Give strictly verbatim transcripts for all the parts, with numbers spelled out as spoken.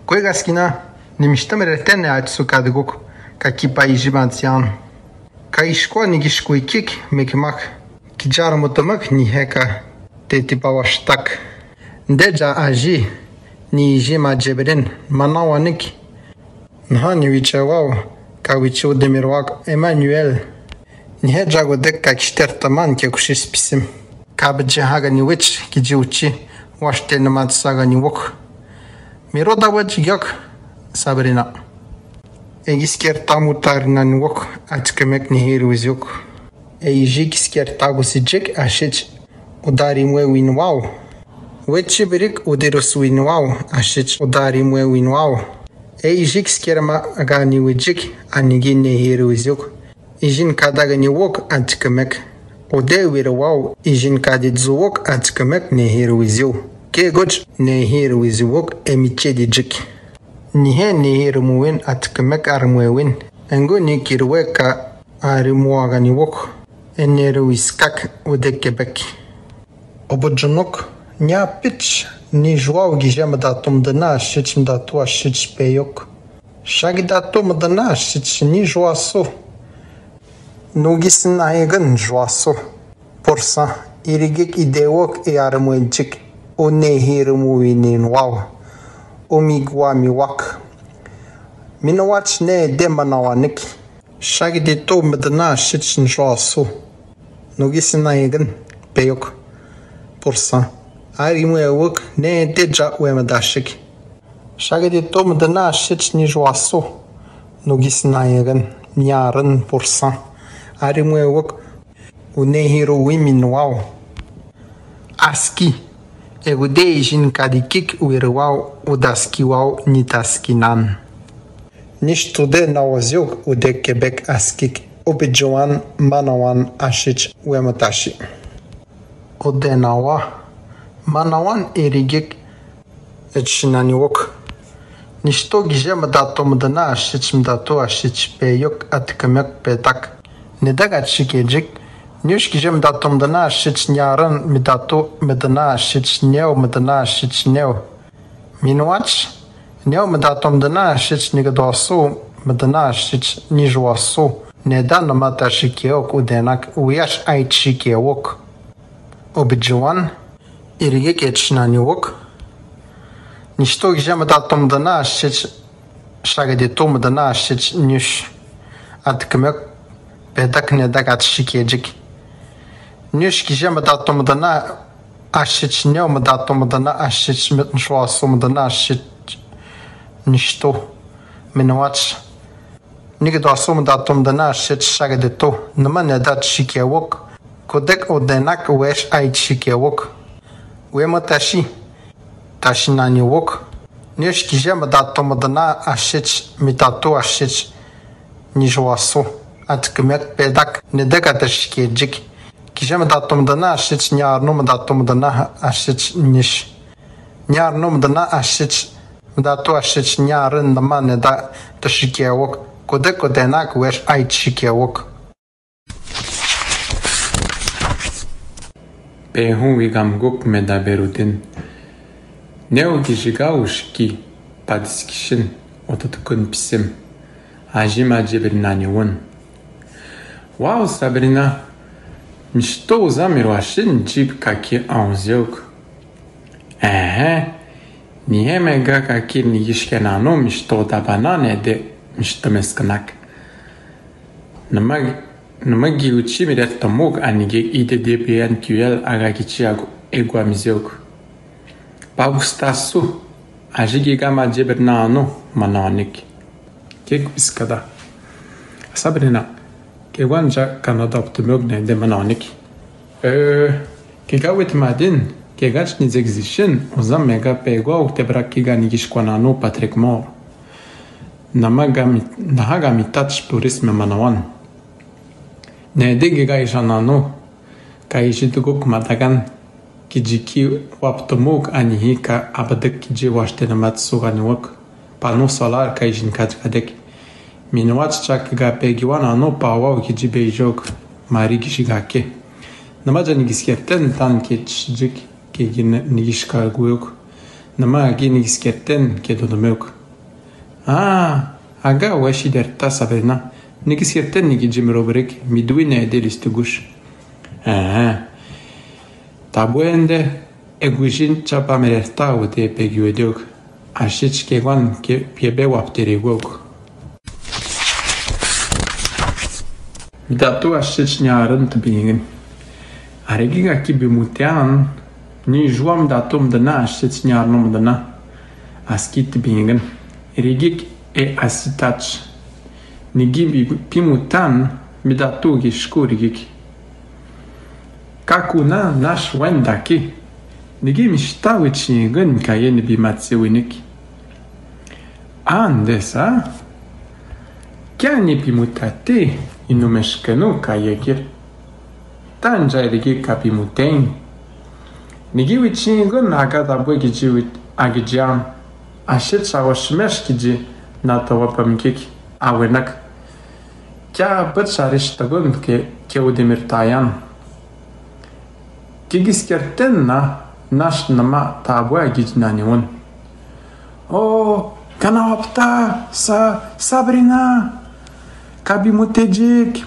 Kue gaskina, ni mista mereten e atsu kadikuk, ka kipa ijimatian. Ka ishkwa ni kishkuikik, mekmak. Kijar mutumak ni heka. Teti pa washtak. Ndeja aji, ni iji majebirin, manawanik. Nahani wicha wau, ka wichi udemirwak Emmanuel. Ni heja gudek ka kishter taman ke kushis pisim. Ka bije haga ni wich, kiji uchi, washte ni matsaga ni wok. Miroda wajik yok, Sabrina. E gisker tamu tarina ni wok, atkemek ni hir wizyuk. E iji gisker tagu sijik ashich udari mwe win wau. Wechi birik udirus win wau, ashich udari mwe win wau. E iji gisker ma agani wijik, anigi ne hir wizyuk. Ijin kadagani wok atkemek. Ude wir wau, ijin kadi dzu wok atkemek ne hir wizyu. Ke goch ne hir wizyu wok e miche dijik. Nihe ne hir muwin atkemek armwewin. Engu ni kirwe ka armwagani wok. Ener wiskak ude kebek. Obujunuk, nya pich, ni jwau gije mdatum dna shich mdatu ashich peyok. Shagdatum dna shich ni jwasu. Nugisna hegen jwasu. Porsa, irigik idewok e armwejik. Une hir muwinin wau. Umigwa miwak. Minwach ne de manawanik. Shagditum dna shich ni jwasu. Nugisna hegen, peyok. Porsa. Arimwewok ne deja wemdashik. Shagditum dna shich ni jwasu. Nugisna hegen, nyaren porsa. Arimwewok. Une hir wimin wau. Aski. Egude ijin kadikik wir wau, udaski wau, nitaskinan. Nishtude nawazyuk ude kebek askik, ubijuan manawan ashich wemtashi. Ude nawa, manawan irigik etshinani wok. Nishto gije mdatum dna ashich mdatu ashich peyok atkemek pedak. Nedak atshikejik. Niush gije mdatum dna ashich nyaren mdatu mdna ashich neu mdna ashich neu. Minwach, neu mdatum dna ashich nigdosu mdna ashich nijwasu. Neda nma tashikewok udenak wiash aitshikewok. Obijuan, irigik etshinani wok. Nishto gije mdatum dna ashich shagditum dna ashich niush. Atkemek pedak nedak atshikejik. Niush gije mdatum dna ashich neu mdatum dna ashich mit nijwasu mdna ashich nishto. Minwach. Nigdosu mdatum dna ashich shagditu, nma neda tshikewok. Kudek udenak wiash aitshikewok. Wemtashi. Tashinani wok. Niush gije mdatum dna ashich mdatu ashich nijwasu. Atkemek pedak nedak atshikejik. Gije mdatum dna ashich nyarnu mdatum dna ashich niush. Nyarnu mdna ashich mdatu ashich nyaren nma neda tshikewok. Kudek udenak wiash aitshikewok. Pehun wi gamguk medaberudin. Neu gijigaushki padiskishin ototukun pisim. Aji majebir nani wun. Wau Sabrina, mishto uzamirwashin jib kaki aunzeuk. Ehe, nihe mega kaki nigishke nanu mishto dabana nede mishto mesknak. Nma, nma gi uchi mire tomuk anigi ide de beyan kiyel aga kichi agu egwa mizeuk. Bagustasu, aji giga majebir nanu manawanik. Kek biskada. Sabrina, kegwa nja Kanada optimuk nede manawanik. E, kega wit madin, kega chnizegzishin, uzam mega pegwa uktebra kega nigishkwa nanu Patrick Moore. Nma ga mi, nma ga mitach turisme manawan. Nede giga ijananu, ka ijiduguk madagan, kijiki waptomuk anihi ka abdek kiji washte nma tsuganiwuk. Pano solar ka ijin kadkadek. Minwach chak ga pegiwan anu pawaw kiji bejok, mari kiji gake. Nma ja nigiskerten tan ke chijik, ke gi nigishkaguyuk. Nma gi nigiskerten ke dodomuk. A, aga washirerta Sabrina. Ni giskerte ni gidjimiro brek, mi duwi ne de listugush. Ee. Tabu ende, e gujin tsa pamererta ute pe giwedok. Ashit ke gwan ke piebe waptere gok. Midatu ashit nyaran tebingen. Arigi ga ki bimutean, ni jua midatu mdana ashit nyaran mdana. Aski tebingen. Rigik e asitach. Ni gi bi-, bimutan, midatu gi shku rigik. Kakuna nash wendaki. Ni gi mishtawi tsingan kaye ni bimatsi winik. Ande sa. Kia ni bimutate, inu meshkenu kaye kir. Tanja rigik ka bimuten. Ni gi witsingan aga tabwe gidji wit agijan. Ashit sa washmesh gidji na tawa pamkik. Awenak. Kia bët sa rishtagun ke, ke udimir tayan. Ki giskerten na, nash nama tabwe gidji nani wun. O, kana wapta, sa, Sabrina. Ka bimutejik.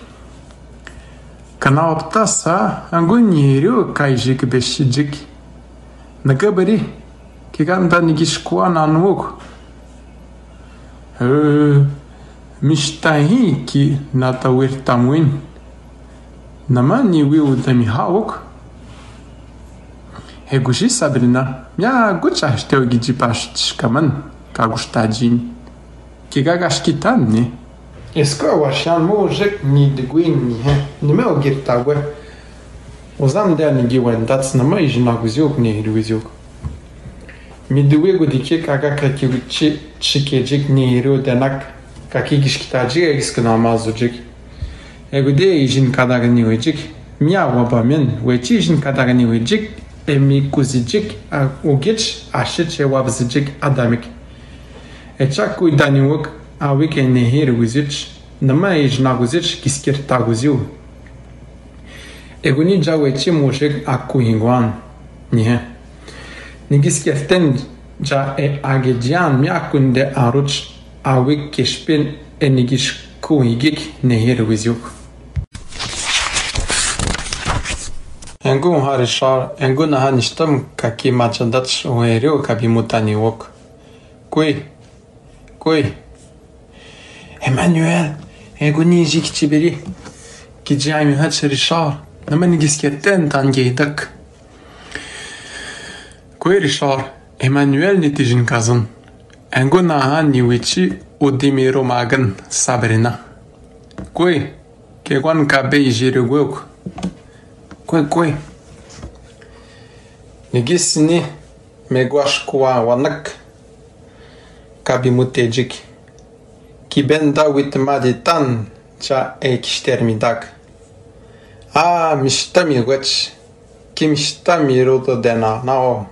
Kana wapta sa, angu nyirio ka ijik beshijik. Naka bari, ki ganda ni gishkua na nuuk. Ee, mishtahi ki nata wir tamwin. Nama ni wi uda mi hauk. He gushi Sabrina, mia gucha shteo gidji pash tshkaman, ka gushtajin. Ki gagash ki tan ni. Esko washan mujek ni degwin ni he. Ni me ogir tagwe. Ozam de ani gi wendat nama ijin aguziuk ni hiruiziuk. Mi degwi gudike ka gaka ki guchi chikejik ni hiru denak. Ka ki gishkitajik e giskna mazujik. E gude ijin kadagani wejik. Mia wabamen, wechi ijin kadagani wejik. E mi kuzijik, a ugich, ashit e wabzijik adamik. E chak kuidani wuk, awik e nehir wizich, nama ijin aguzich, giskirta guziu. E guni ja wechi mujik aku hingwan, nihe. Ni giskirten ja e agejian mi akunde aruch, awik kishpin e ni gishku higik nehir wiziuk. Engu ha Rishar, engu naha nishtam ka ki machandach weriu ka bimutani wuk. Kui, kui. Emmanuel, engu ni jik chibiri. Ki ji ami hach Rishar, nama ni giskirten tan geidak. Kui Rishar, Emmanuel ni tijin kazan. Engu naha ni wichi udimiro magan Sabrina. Kui, ke gwan ka be ijiri guk. Kui, kui. Ni gisni megwash kua wanak. Ka bimutejik. Ki benda witmadi tan cha e kishtermidak. A, mishtami gwech. Ki mishtami rudo dena nao.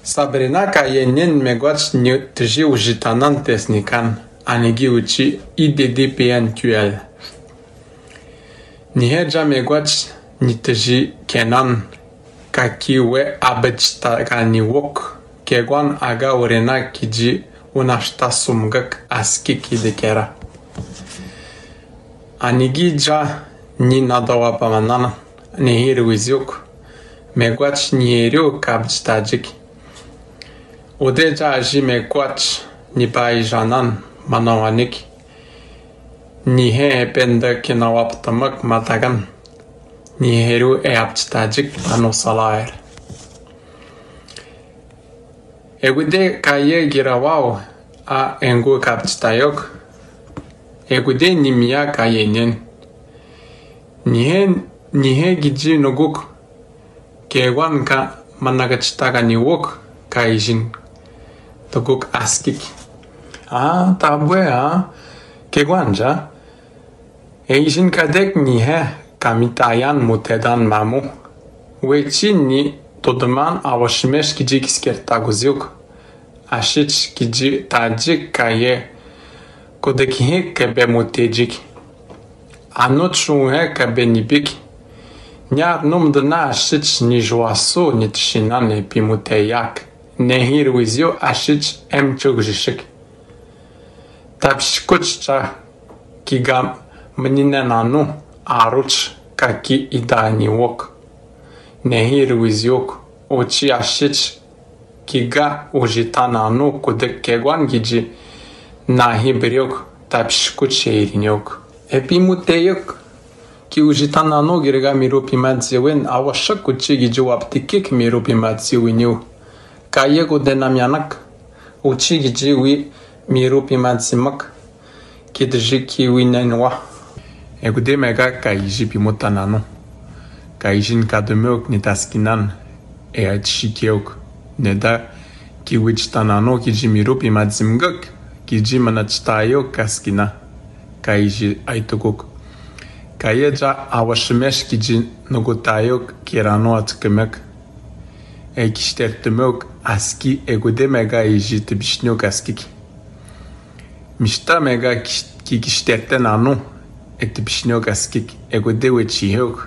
Sabrina ka yenen megwash ni tiji ujitanan tesnikan. Ani gi uchi idedi pean kuel. Nihe ja megwash ni tiji kenan. Ka ki we abechta kani wuk. Ke gwan aga urena ki ji unashta sumgak aski ki dekera. Ani gi ja ni nadawa pamanan, nehir wiziuk, megwash ni eriu kabchtajik. Ude ja aji megwash ni pai janan, manawanik. Nihe e penda kina waptamak matagan. Ni heru e apchtajik pano salaer. Egude kaye girawau a engu kapchtajok. Egude ni mia kaye nen. Nihe, nihe giji nuguk. Ke gwan ka managachtaga ni wuk ka ijin. Tuguk askik. A, tabwe a. Ke gwan ja. E ijin kadek nihe kamitayan mutedan mamu. Wechi ni todoman awashimesh kiji kiskertaguziuk. Ashich kiji tajik kaye. Kodekihe kebe mutejik. Ano chunhe kebe nibik. Nyar numdna ashich ni juasu ni tishinan e pimuteyak. Nehiro wizio asit em txugu xixik. Tapixikut txa ki ga menina nanu arut ka ki ida niwok. Nehiro wiziok oti asit ki ga ujita nanu kudik keguan gidi nahi biriok tapixikut xeiriniok. Epimuteiok ki ujita nanu girga miro pimadziwin awaxak oti gidi waptikik miro pimadziwiniu. Kaye gode namianak oti gidi wi miro pimadzimak. Ki tiji ki winenwa. Egode mega ka iji pimuta nanu. Ka iji nikadumeok nitaskinan. E aitixikeok. Neda ki wijita nanu ki iji miro pimadzimgak. Ki iji manatitaiok kaskina. Ka iji aitogok. Kaye ja awaximex ki iji nogotaiok kiranu atkemek. E ki ixtertemeok aski egode mega iji tebixniok askik. Mista mega ki, ki, ki ixterte nanu, e tebixniok askik, egode wetxiheok,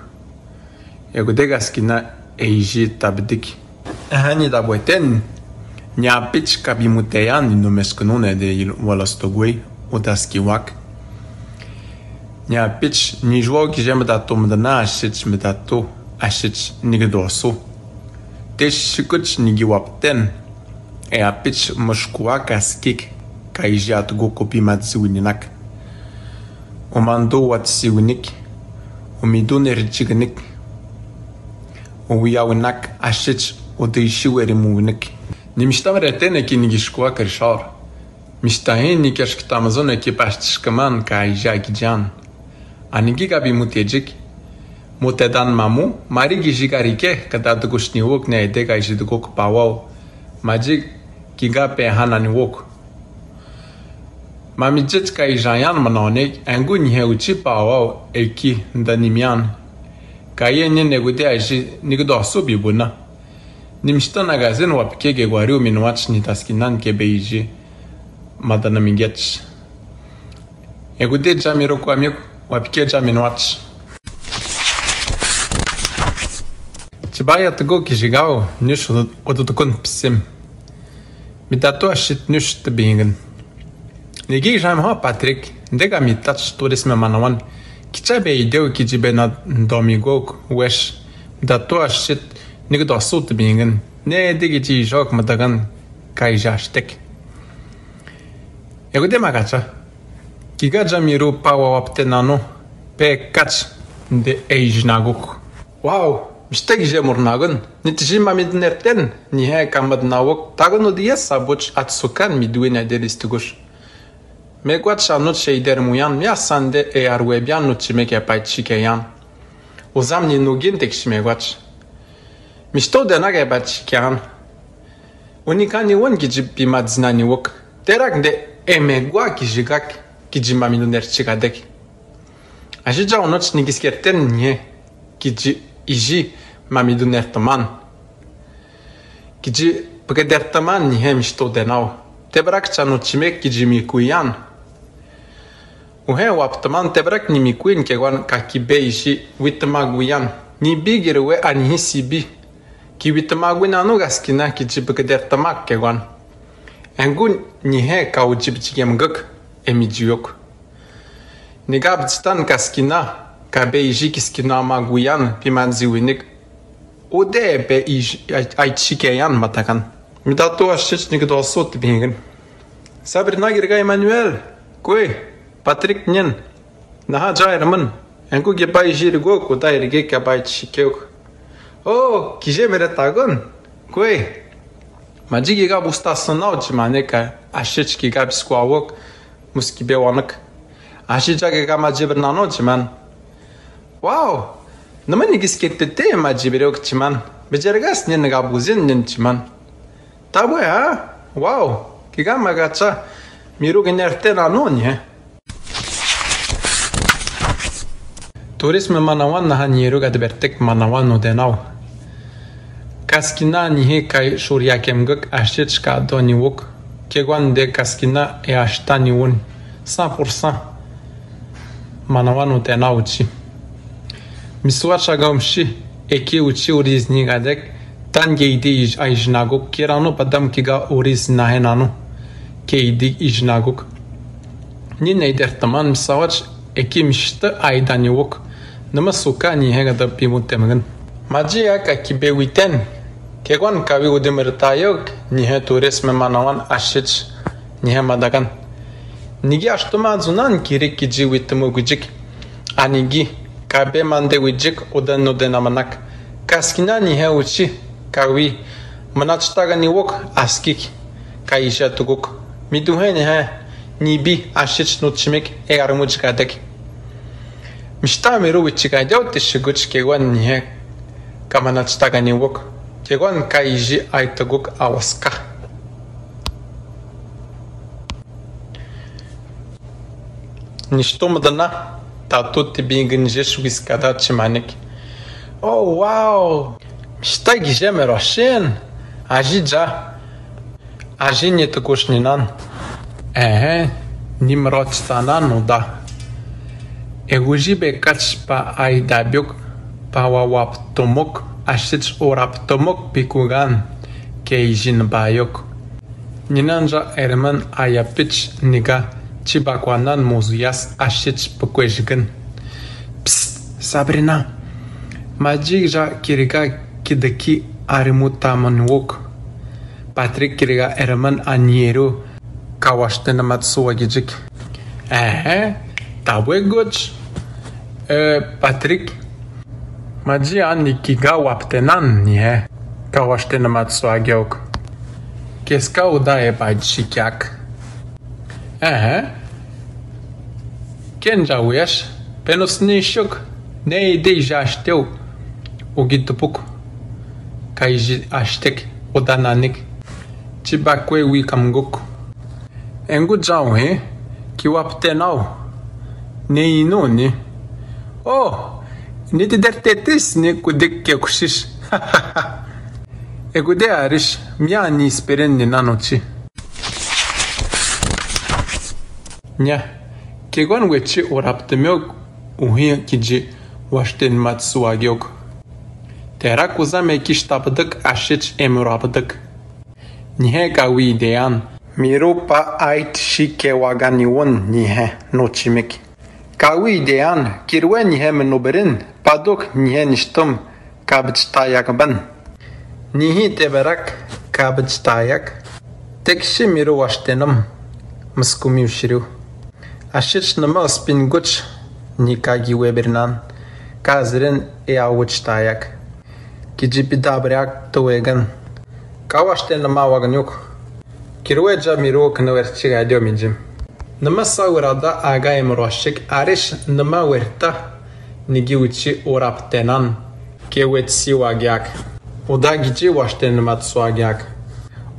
egode kaskina e iji tabdik. Ehani tabueten, ni apit ka pimuteyan ni numeskenun ede il walastoguei, utaskiwak. Ni apit, ni juau ki je metato medena asit metato, asit nikdoso. Te xikut ni gi wapten. E apit mexkuak askik ka iji atgo ko pimadziwininak. O mando watsiwinik, o midun eritikinik, o wiawinak asit o teixiw erimuwinik. Ni mista mereten eki ni gi xkuak erixaur. Mista hi ni gi xkitamazon eki pastixkaman ka iji akijan. Ani gi ka pimutejik. Mutedan mamu, mari gi iji karike, ka tatgo xniwok ne ede ka iji tgok pawau. Maji gi ka pehan aniwok. Mami jit ka ijayan manaone, angu nihe uti pawau, eki ndanimian. Kaye nien egode aiji nikdoso bibuna. Ni mista nagazin wapike ke guari o minuat nitaskinan ke be iji. Madanamiget. Egode ja miro kuamik, wapike ja minuat. Tibaya tgo ki jigao, nus o, o totokon psim. Mitato asit nus tebingin. Ni gi jam ha Patrick, ndega mitat turis me manawan. Ki txa be ideu ki ji be na domingok, wes. Mitato asit nikdoso tebingin. Ne ede ki ji jok matagan, ka ija astek. Egode magatxa. Ki ga ja miro pawau wapte nanu, pe kat nde e iji nagok. Wow, mista gi je murnagun, ni tiji mami dunerten, nihe ka mad nawok, tagun o dias sabut at sukan mi duin eder istigush. Meguat sa nut se ider muyan, mi asan de e arwebian nut si me ke pai txikeyan. Uzam ni nugin tek si meguat. Misto de na ke pai txikeyan. Unika niwon ki ji pimadzina niwok. Terak nde e megua ki jigak ki ji mami duner txikadek. Aji ja unot ni gi skerten nihe ki ji iji mami duner teman. Ki ji pekeder teman nihe misto de nau. Tebrak tsa nut si me ki ji mikuyan. Uhe wap teman tebrak ni mikuin keguan ka ki be iji wit maguyan. Ni bigir we anihi si bi. Ki wit maguin anu gaskina ki ji pekeder temak keguan. Engu nihe ka u ji ptxike mgek e mi jiok. Ni gab jitan kaskina ka be iji kiskina maguyan pimanzi winik. Ude be iji ai, ai txikeyan matakan. Mi tatu asit ni gdo sut bingin. Sabrina girga Emmanuel. Kue. Patrick nyen. Naha ja ermen. Enku gi pai iji rigok uda irge ka pai txikeok. O, ki je mere tagon. Kue. Maji gi gab usta sanau ji mane ka asit ki gab skuawok. Mus ki be wanak. Asit ja gi gab maji bernano ji man. Wow. Nama ni gi skete te maji bere ok ji man. Bejergas nyen gab uzin nyen ji man. Tabue ha? Wow. Ki gab magatsa. Miru gi nerte nano ni he. Turis me manawan naha niru gad bertek manawan nu denau. Kaskina nihe kai shuriakem gak asit ka doni wok. Keguan de kaskina e asta niwun. Cent pour cent. Manawan nu denau uchi. Misua chaga umshi. Eki uchi uriz ni gadek. Тан гейди иж-, айжинагук, кирано падам кига урис нахе нано. Гейди ижинагук. Нин эйдер таман мисавач, эки мишта айдани ук. Нима сука нихе гада пиму темгэн. Маджи яка кибе уйтен. Кегуан кави удымыртайок, нихе турис ме манаван ашич, нихе мадаган. Ниги аштума зунан кирик киджи уйтыму гуджик. Аниги, кабе манде уйджик удан-удан аманак. Каскина нихе учи, кави, мынач тагани ук, аскик, каижа тугук. Ми духе нихе, ниби, ашич нутчимик, э армуч гадек. Мишта миру учи гадеу тишигуч кегуан нихе, ка мынач тагани ук. Кегуан каижи ай тугук аваска. Ништо мдана, тату ти бигын жеш вискада чиманик. О, вау! Мишта гиже ме рошен? Ажи джа. Ажи не тукушнинан. Эхе, ни ме рочтанан уда. Э гужи бе кач па айдабюк, па ваваптомок, ашич ураптомок бикуган, каижин байок. Нинан жа эрмен аяпич нига, чи бакуанан музуяс ашич пуквежгын. Пст, Сабрина. Маджи жа кирга кидаки арму таман ук. Патрик кирга эрмен аниерю, каваштен мацуа гиджик. Эхе, табуэ гуч. Э, Патрик. Маджи ани кига ваптенан нихе, каваштен мацуа геук. Кеска уда э баджи кяк. Эхе. Кен жа уяш, пенус нишук, не иди жаштеу, уги тупук. Каижи аштек, удананик. Чи бакуэ уи камгук. Энгу жауи, ки ваптенау. Не инуни. О, не ти дертетис, не кудик кекушиш. Э гуде ариш, мя ни сперен нинан учи. Ня, кегуан вечи ураптымёк, ухи киджи ваштен мацуа геук. Терак уза ме киштабдык, ашич эм урабдык. Нихе кави деян. Миру па айт ши кеваган ивун нихе, ночимик. Кави деян, кирве нихе ме нубрин, падук нихе ништым, кабчтаяк бын. Нихи теберак, кабчтаяк. Текши миру ваштеным, мыскуми ушрю. Ашич нима спингуч, ника ги вебернан, казрен э авучтаяк. Киджи пидабряк тувеган. Каваштен ма вагнюк. Кирве жа миру кнверчи гадё миджим. Нима са вырада ага эм рощик, ариш нима вырта, ниги учи ураптенан. Кевет си вагяк. Уда гиджи ваштен мацуагяк.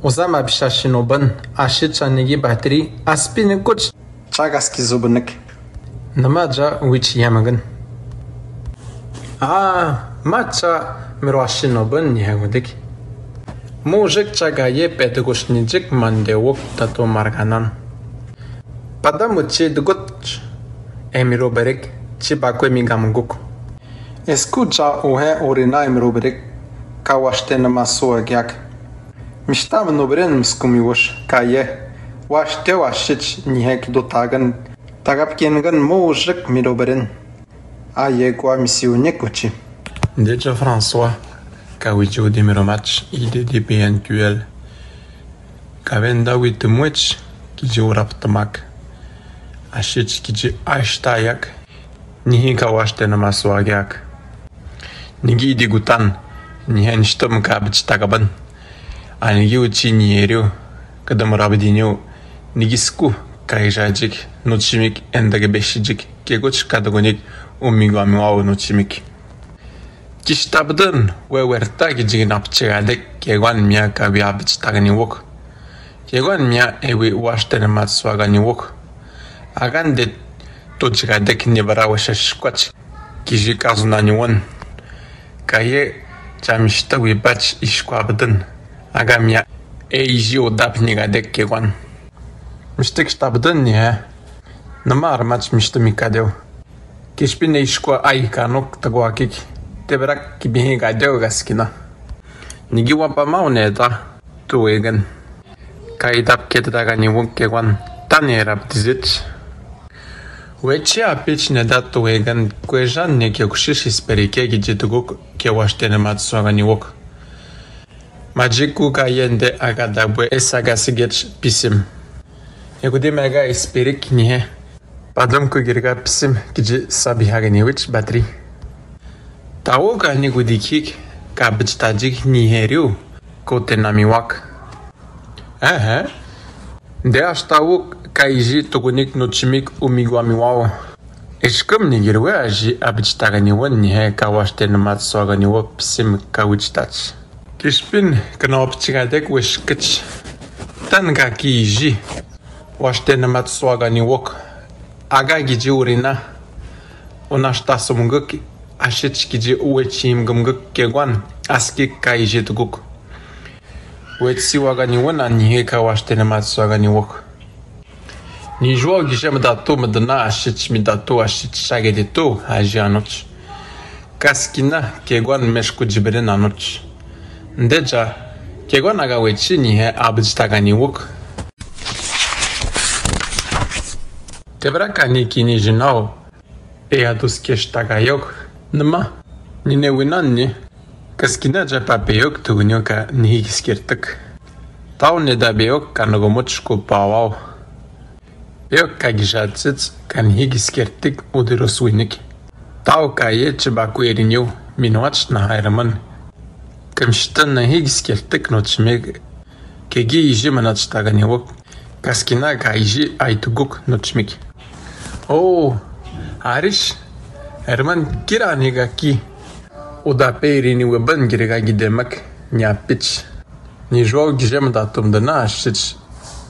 Уза ма пишашин обын, ашич аниги батри, аспин куч. Чагаски зубнык. Нима жа вич ямагын. А, ма ча мирвашин обын нихе гудик. Мужик чагае педгушниджик манде ук тату марганан. Падам учи дугуч, э миру берик, чи бакуэ ми гамгук. Эску жа ухе урина э миру берик, каваштен мацуагяк. Мишта ме нубрен мыскуми уш, кае. Ваште вашич нихе ки дотагын. Тагап кенгын мужик миру берин. А егуа мисиуник учи. Деджа Франсуа, кавичи уди миру мач, иде ди пиян кюэл. Кавен да уитымыч, киджи ураптымак. Ашич киджи аштаяк. Нихи каваштен мацуагяк. Ниги иди гутан, нихе ништым кабчтагабын. Аниги учи ниерю, кадам рабдиню, ниги ску, кайжаджик, нучимик, эндагебешиджик, кегуч кадагуник, умигуамиуау нучимик. Киштабдын, ве верта гиджигин апчигадек, кегуан мя кави апчтагани ук. Кегуан мя эви ваштен мацуагани ук. Аган дет туджигадек небара вешешкуач. Киджи казунани уон. Кае жа мишта вибач ишкуабдын. Ага мя эйжи удап нигадек кегуан. Мишта киштабдын нихе. Нима армач мишта ми кадев. Кишпин эйшкуа ай канук тагуакик. Тебрак кибихи гадев гаскина. Nigi wa pama o neta, tu wegen. Ka ida peketedaka ni wok kewan, tane rap dizit. Weche apich neda tu wegen kwejan ne ke kushishi sperike kiji tukuk ke washte ne matsoaga ni wok. Majiku ka yende aga dabwe esa ga sigech pisim. Ekudi mega isperik nihe. Padam ku girga pisim kiji sabi haga ni wich batri. Tawo ka ni kudi kik ka bichtajik nihe riu. Kote nami wak. Ehe. Nde ashtawo ka iji tukunik no chimik umigwa miwawo. Eshkam ni girwe aji abichtaga ni wan nihe ka washte na matsoaga ni wok pisim ka wichtach. Kishpin kana wapchigadek weshkich. Tan ka ki iji. Washte na matsoaga ni wok. Aga kiji urina. Ona shta somguk ashich kiji uwe chimgumguk kewan. Askik ka iji tukuk. Wetsi waga ni wan anihe ka washte na matsoaga ni wok. Ni jwa kije mdatu mdana ashich mdatu ashich shage de tu aji anoch. Kaskina kewan meshku jibere nanoch. Ndeja kewan aga wechi nihe abichtaga ni wok. Tebra kani kini jinao. E atus keshtaga yok. Nma. Nine winan ni. Kaskina ja papeyok tugunyo ka nihi kiskertik. Tau neda beyok ka nogomoch ko pawao. Beyok ka gijatsits ka nihi kiskertik udiros winik. Tau ka ye chibaku erinyo minwach na hairaman. Kamshtan nihi kiskertik no chimek. Kegi iji manachtaga ni wok. Kaskina ka iji aituguk no chimik. O, arish. Herman kira ni gaki. Uda peri ni weban girga gidemak. Nya pich. Ni jwa gije mdatu mdana ashich.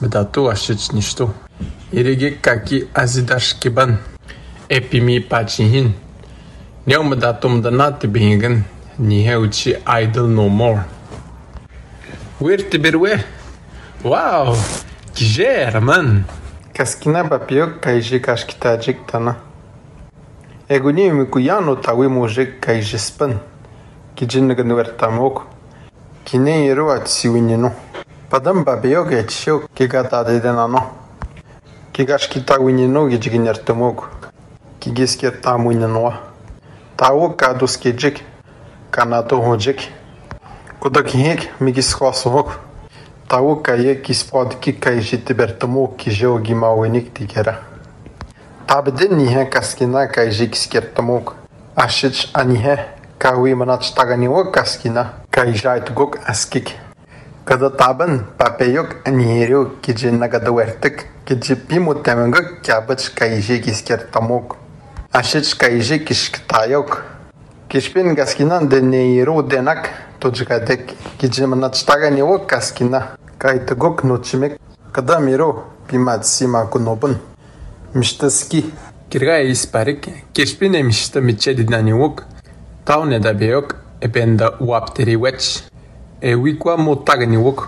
Mdatu ashich nishtu. Irigi kaki azidash kiban. Epimi pachihin. Neo mdatu mdana tibingan. Nihe uchi idle no more. Wir tibirwe. Wow. Kije Herman. Kaskina papeyok ka iji kashkitajik tana. Eguni mi kuyano tawi mujik ka iji span. Kiji ngan wer tamok. Kine iru atsiwinino. Padam papeyok echio kika tadidenano. Kika shkitawinino kiji kiner tamok. Kiki skertamuininoa. Tau ka duskejik. Ka natohojik. Kodo kihik mi kiskosovok. Tau ka ye kispod kika iji tibertamok kije ogi mawinik tikera. Tabden nihe kaskina ka iji kiskertamok. Ashich anihe ka wi manachtaga ni wok kaskina. Ka iji aituguk askik. Kada taban papeyok aniheriu kiji nagada wertik kiji pimu temenguk kiabach ka iji kiskertamok. Ashich ka iji kishktayok. Kishpin kaskina de neiru denak tojgadek kiji manachtaga ni wok kaskina. Ka aituguk no chimek. Kada miru pimat sima kunobun. Mishtaski. Girga isparik. Kishpin e mishta michedi nani wok. Tau neda beyok. Ebenda wapteri wech. E wigwa mutaga ni wok.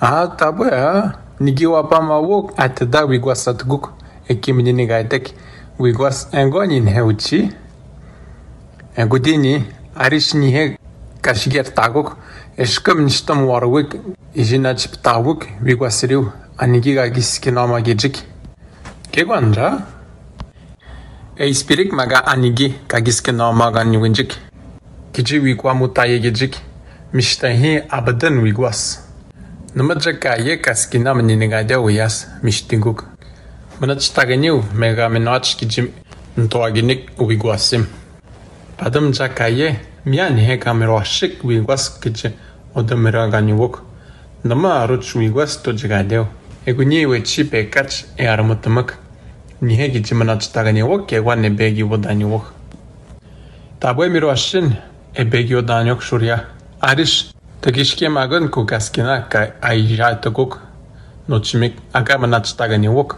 A tabwe a nigi wapama wok ateda wigwa satguk. E kimini ni gaitek wigwa engo ni nhe uchi. Egudini arish nihe kashiger taguk. Eshkam nishtam warwik. Ijina chiptawuk wigwa siriu. Anigi gagis kinama gejik. Kegwandra. E ispirik maga anigi ka giskena maga ni winjik. Kiji wigwa mutaye gejik. Mishtahi abadan wigwas. Namaja ka ye kaskina mnini gade wiyas mishtinguk. Manachtaganiu mega minach kiji ntoaginik wigwasim. Padam ja ka ye miani he ka mirwashik wigwas kiji odamira gani wok. Nama aruch wigwas to jigadeu. Eguni wechi pekach e armutamak. Nihe kiji manachtaganiwok ke wan e begi wodaniwok. Tabwe mirwashin e begi wodaniwok shuria. Arish, takishke magan ku kaskina ka aija takuk. No chimik aga manachtaganiwok.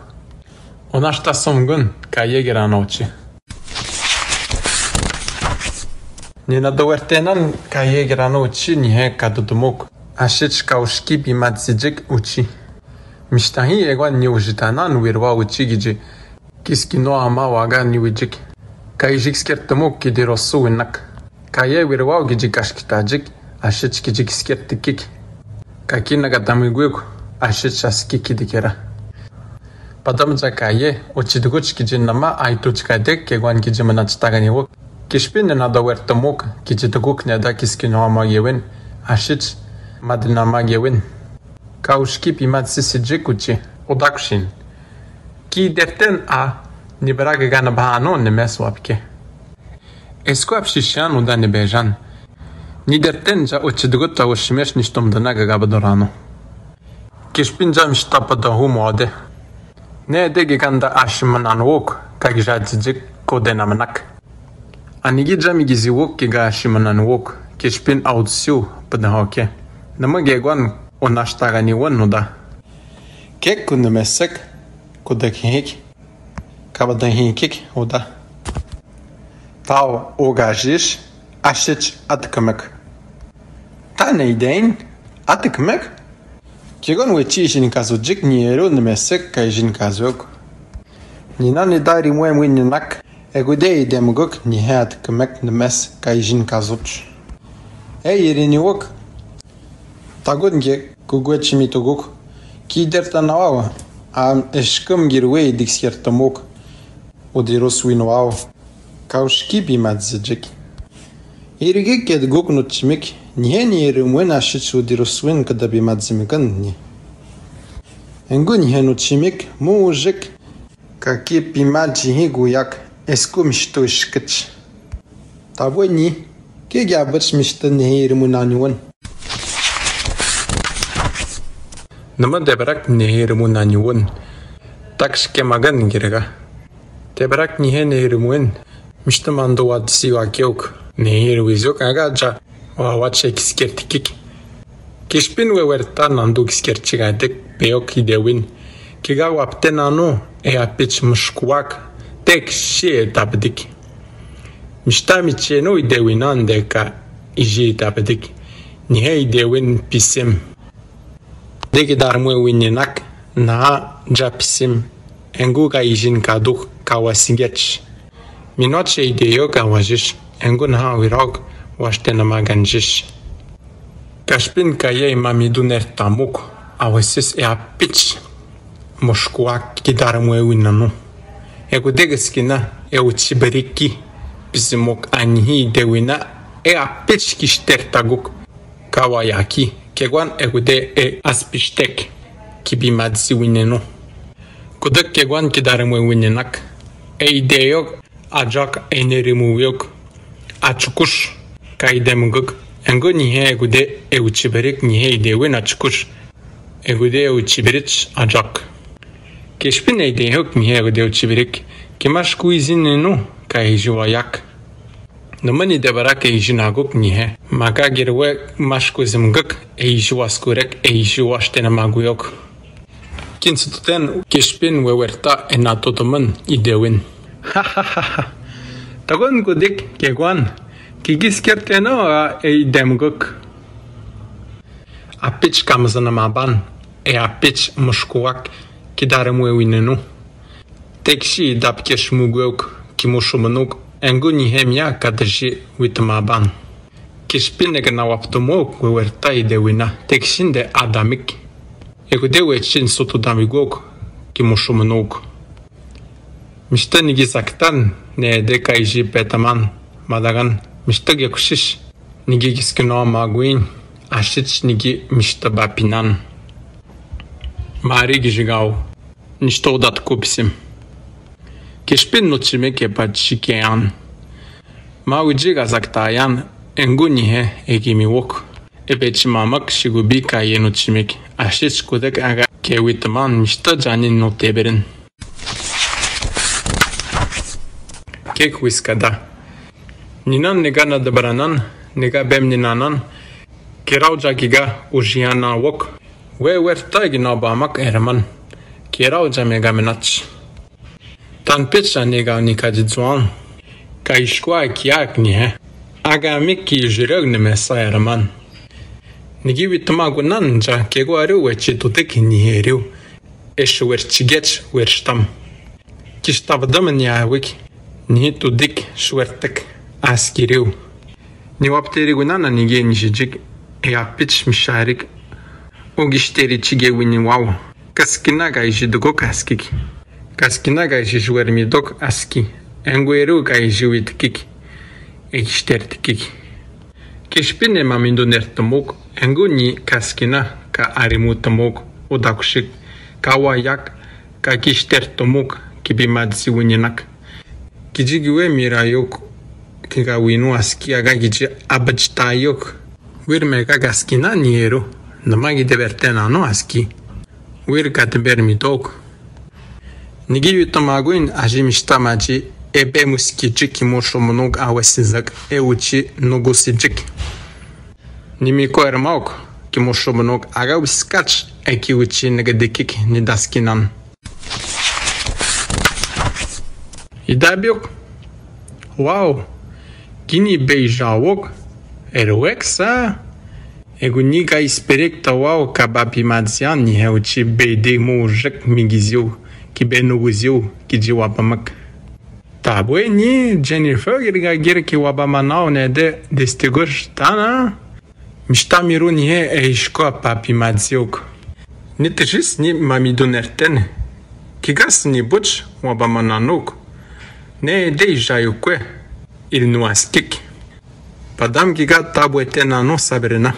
Onashta somgun ka ye geranochi. Nina dowertenan ka ye geranochi nihe ka dudumuk. Ashich ka ushki bimatsijik uchi. Mishtahi egwan ni ujitanan wirwa uchi giji. Kiskino ama waga ni wijik. Ka ijik skertamo kidi rosu winak. Ka ye wirwa giji kashkitajik. Ашич кижи гискертикик. Каки нага дамигуйк, ашич аски кидикера. Бадам жа кае, очидгуч кижи нама айтуч кадек, кегуан кижи мынатч таганилук. Кишпин нада вертамук, кижи дгук неда кискино ама гевин, ашич мадна ама гевин. Каушки пимат сисиджик учи, удакшин. Ки дертен а, ни брак гана бано, ни мес лапке. Эско апшишан уда ни бежан. Ни дертен жа очидгут та ушмеш ништом дана гага бадорано. Кишпин жа мишта падаху моде. Неде гиганда ашиманан лук, как жа дзиджик коде намнак. Аниги жа мигизи лук, кига ашиманан лук, кишпин аутсил падахоке. Нама гегуан онаш тагани вон уда. Кек куны месек, куда кехек. Кабадан хинкик уда. Тау огажиш, ашич аткымык. Та нейден, аткымык? Кегуан ве чи ижин казуджик ни эру ни месек ка ижин казук. Нина ни дари муэ муининак, эгуде и демгук ни хе аткымык ни мес ка ижин казуч. Эй, ирини ук. Тагун ге кугуэ чими тугук. Ки дерта навал, ам эшкым гирвей диксертамук. Удирус винвал. Каушки бимадзиджик. Ириги кедгук нучимик, нихе ни ирымуин ашич удирус вин када бимадзимикын ни. Энгу нихе нучимик, му ужик. Каки бимадзихи гуяк, эску мишто ишкыч. Табуэ ни, кеги абыч мишто нехе ирымуин ани вон. Нама дебрак нехе ирымуин ани вон. Так шке маган гирга. Дебрак нихе нехе ирымуин. Мишто манду вадси вакеук. Нехе ирвизук ага жа. Ваваче кискертикик. Кишпин ве верта нанду кискерчик адек пеёк идевин. Кига вапте нану, э апич мушкуак. Тек ши этапдик. Мишта мичену идевинан дека ижи этапдик. Нихе идевин писим. Деги дармуэ вининак, на жа писим. Энгу ка ижин кадук кава сингеч. Миноче идеёк аважиш, энгу наха вирок ваште нама ганжиш. Кашпин кае мамиду нертамук, авасис э апич. Мушкуак ки дармуэ винану. Эгуде гискина, э учибрики. Писимук анихи идевина, э апич киштертагук. Кава яки, кегуан эгуде э аспиштек, ки бимадзи винену. Кудык кегуан ки дармуэ вининак. Э идеёк, аджак, э нерымувёк. Ачукуш, ка и демгык. Энгу нихе эгуде э учибрик, нихе идевин ачукуш. Эгуде э учибрич, аджак. Кешпин э идеёк, нихе эгуде учибрик. Ки машку изинену, ка ижи ваяк. Нама ни дебрак э ижин агук нихе. Мага гирве машку зимгык, э ижи васкурек, э ижи ваште нама гуёк. Кин сутутен кешпин ве верта э натутумын идевин. Ха-ха-ха-ха. Тагун кудык кегуан. Ки гискертену а э демгык. Апич камзана мабан, э апич мушкуак, ки дармуэ винену. Тек ши дап кешмугук, ки мушумнук, энгу нихе мия кадыжи витмабан. Кешпин эгна ваптумук ве верта идевина, тек шин де адамик. Эгуде вечин суту дамигук, ки мушумнук. Мишта ниги сактан, неде ка ижи петаман, мадаган, мишта гекушиш. Ниги гискино магуин, ашич ниги мишта бапинан. Мари гижигау, ништа удат купсим. Кешпин нучиме кепачи кеан. Ма уджи газактаян, энгу нихе эгими вок. Эпечи мамак шигуби кае нучимик. Ашич кудык ага кевитман мишта джанин но теберин. Кек вискада. Нинан нега на дебранан, нега бем нинанан, керау джа кига ужияна вок. Ве верта гино бамак эрман. Керау джа мега менач. Тан печа нега ника дидзуан. Ка ишкуа кияк нихе. Ага мик ки жирек немеса эрман. Ниги витма гунан джа кего арю ве чи тутык нихе рю. Эш верчигеч верштам. Киштавдам ниавык, ни тудык швертык аскирил. Niwapteri gunana nigi nishijik, e apich misharik, o gisteri chige wini wau. Kaskina ka iji dukuk askik. Kaskina ka iji juermi duk aski. Engu eru ka iji witkik. E gister tikik. Kishpin e mamiduner tumuk, engu ni kaskina ka arimu tumuk, udakushik, ka wayak, ka gister tumuk, ki bimadzi wininak. Kiji giwe mira yok, ki ka winu aski aga kiji abachta yok. Wir meka kaskina ni eru, numa gi deber tenano aski. Wir ka deber mi tok. Nigi yu tamagun aji mishta maji, e be muskijik ki mošomonok awesizak, e uči nugusijik. Ni mi ko ermauk, ki mošomonok aga wiskach, e ki uči nugdikik ni daskinan. Idabiok. Wow. Kini bei žawok. Erwek sa. Egu ni ka isperek ta wow ka ba pimadzian ni he uči bei de mojek migiziu. Ki be nuguziu. Kiji wabamak. Tabue ni Jennifer girga gir ki wabamanau ne de destigur tana. Mishta miru ni he e iško a papi madziuk. Ni tijis ni mamiduner ten. Ki gas ni buč wabamananuk. Ne de ižajukue. Il nu askik. Padam ki ga tabue tenano Sabrina.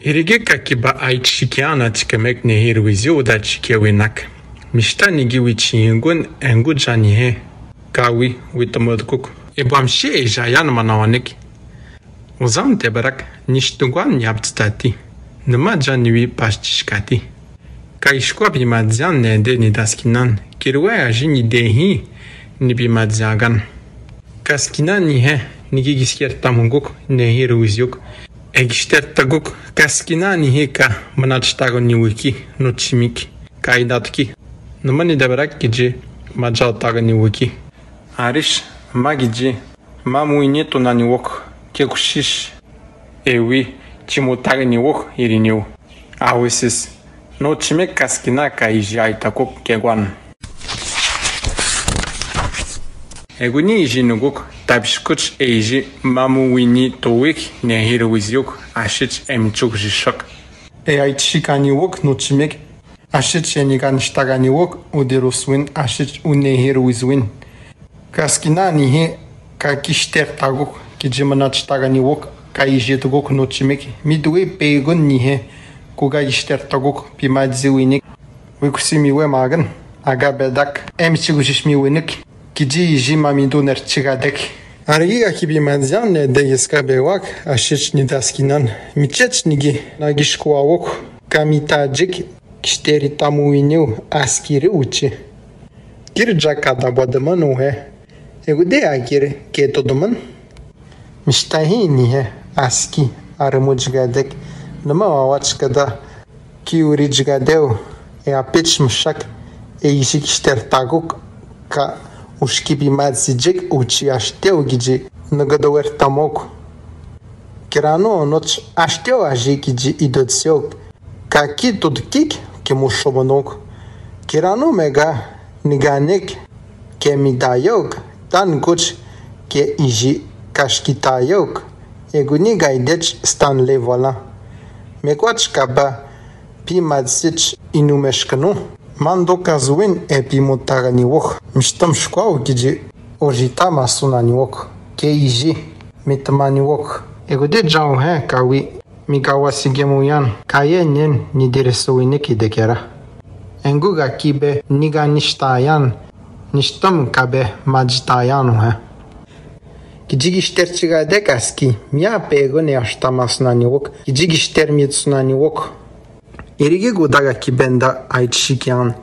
Irigi ka ki ba ai čikiana čikemek ne hir wiziu da čikewinak. Mishta ni gi wičigun engu dža ni he. Ka wi witamodkuk. E bamši e ižajan manawanik. Uzam te barak, ništuguan ni aptitati. Numa dža ni wi paščiškati. Ka iško a pimadzian ne de ni daskinan. Kirue aži ni dehi ni pimadziagan. Kaskina ni he, ni gi gisker tamuguk, ne hir wiziuk. E gister taguk, kaskina ni he ka manačtago ni wiki, no čimik. Ka idatki. Numa ni de barak kiji, madžal tago ni wiki. Ariš, ma kiji. Mamu ini tuna ni wok, ke kušiš. Ewi, čimutag ni wok, iri niu. Awisis. No čime kaskina ka iži ai takuk ke guan. Egu ni iži nuguk, tapškuč e iži mamu ini towik, ne hir wiziuk, ašič e mičuk žišak. E ai čikani wok, no čimek, ašič e ni ganštagani wok, u diruswin, ašič u ne hir wizwin. Kaskina ni he ka gišter taguk, kiji manačtagani wok, ka iži taguk no čimek, mi due pegun ni he, ku ga gišter taguk, pimadziwinik. Wikusi mi we magan, aga bedak, em čigušiš mi winik, kiji iži mamiduner čigadek. Arigi ga ki pimadzian ne de giska bewak, ašič ni daskinan, mi čeč ni gi, na giškua wok, ka mi tajik, gišteri tamu winiu, askiri uči. Kir dža ka da bua daman uhe. Egu de a kir ke to daman. Mishtahi ni he, aski, armu džigadek. Numa wawač ka da ki uri džigadeu. E apič mšak. E iži gišter taguk. Ka uški pimadzi džik uči ašteu gidži. Nagado wer tamok. Kirano noč ašteu aži gidži idotsiok. Ka ki tutkik ki mušomonok. Kirano mega niganek ke mi dajok, tan kuč ke iži kaški tajok. Egu ni gajdeč stan le vola. Mekvač ka ba pimadzič inu meškno. Mando ka zuin e pimutagani wok. Mštam škvau gidži ožita masuna ni wok. Ke iži mitmani wok. Egu de džau he ka wi. Mi ka wasi gemujan, ka je njen ni direso wini ki dekera. Engu ga ki be ni ga ništajan, ništam ka be madžitajan uhe. Gidži gišter čigadek aski, mija pegun e aštamasuna ni wok, gidži gišter mitsuna ni wok. Irigi guda ga ki benda aj čikjan.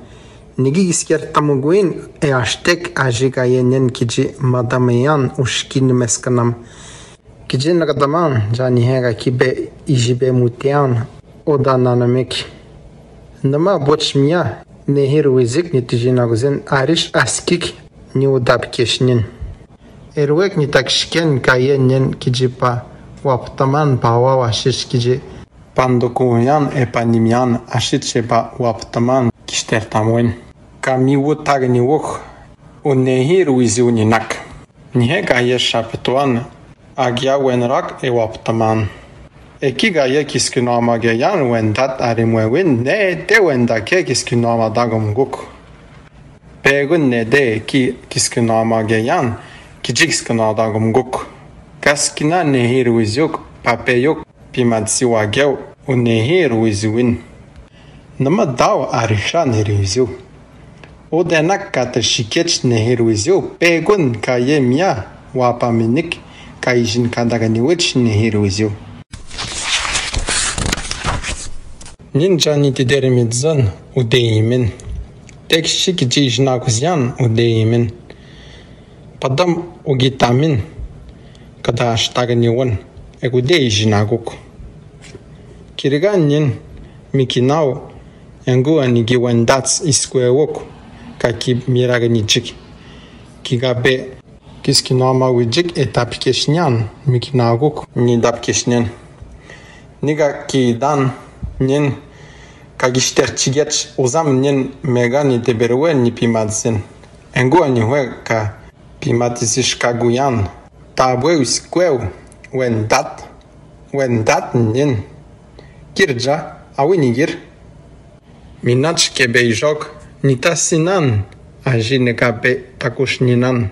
Nigi gisker tamuguin e aštek aži ka je njen gidži madamajan uški ni meskanam. Gidži nagadaman, dža ni he ga ki be iži be mutean, oda nanamek. Numa boč mija, nehir wizik ni tiži naguzin ariš askik ni udap kešnin. Erwek ni takšken ka je njen gidži pa waptaman pa wawašiš gidži. Pandukujan e panimjan ašič e pa waptaman gišter tamuin. Ka mi wutag ni wok, u nehir wizi uninak. Ni he ka je šaptuan, Agia wenrak e waptaman. Eki gaye kiskinoama geyan wendat arimwewin ne te wendake kiskinoama dagomguk. Pegun ne de ki kiskinoama geyan, kijik skinoama dagomguk. Kaskina nehir wiziuk, papeyuk, pimatsiwa geu, u nehir wiziwin. Nima dau arihra nehir wiziu. U denak kate shikech nehir wiziu, pegun kaye mia, wapaminik, kaijin kadagani wich nehir wiziu. Ninja ni tideri midzan, u deimin. Tek shik jijnakus yan, u deimin. Padam u gitamin, kada ashtagani wan, e ku deijnaguk. Kirga nin, mikinau, engu ani giwendats iskwewuk, ka ki miragani jik. Ki gabe, kiskinoama wijik e tapikeshnian, mikinaguk, ni dapikeshnian. Niga ki dan, nin, ka gishter chigech, uzam nin, mega ni teberwe ni pimatsin. Engu ani hwe ka pimatsishkaguyan. Tabwe uskwew, wendat, wendat nin. Kirja, awi nigir. Minach ke beijok, nitasinan, aji nekape takushninan.